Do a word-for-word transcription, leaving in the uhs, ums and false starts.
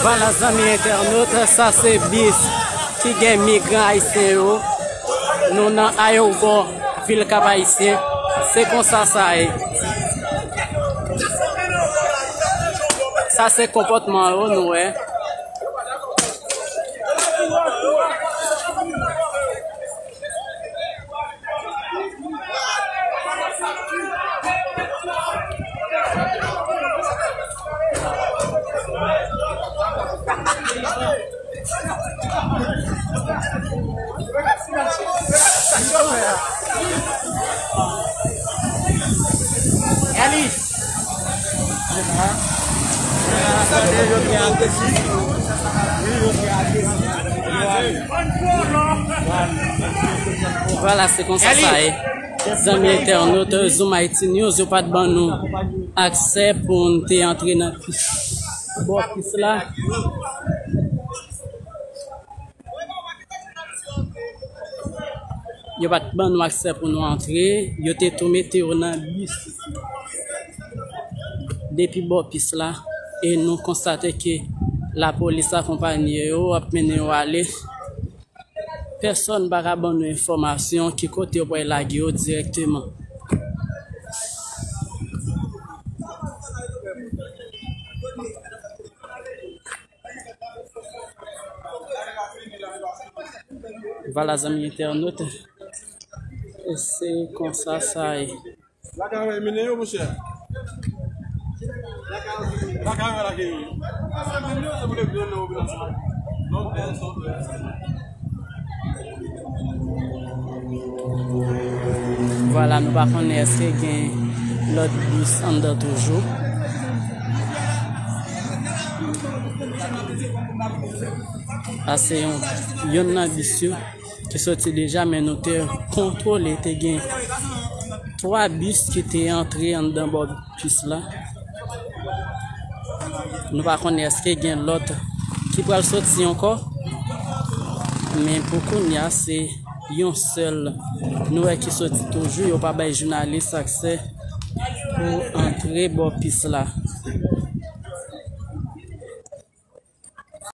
Vwala, zanmi entènot, sa se bis ki gen migran ayisyen yo. Nou nan ayewopò vil Kap Ayisyen. Se konsa sa ye. Sa se konpòtman yo, nou wè. Vwala, se konsa sa ye. Zanmi entènot, Zoom Haïti News, yo pa t ban nou aksè pou n te antre nan pis, bò pis la. Yo pa t ban nou aksè pou nou antre. Yo te tou mete yo nan bis depi bò pis la. E nou konstate ke lapolis akonpaye yo, ap mennen yo ale. Pèsonn pa ka ban nou enfòmasyon ki kote yo pral lage yo dirèkteman. Vwala, zanmi entènot, se konsa sa ye. Vwala, nou pa konnen èske gen lòt bis anndan toujou. Sa se yon, yonn nan bis yo ki soti deja, men nou te kontwole, te gen twa bis ki te antre anndan bò pis la. Nou pa konnen èske gen lòt ki pral soti ankò. Men pou kounye a, se yon sèl nou wè ki soti toujou. Yo pa bay jounalis aksè pou antre bò pis la.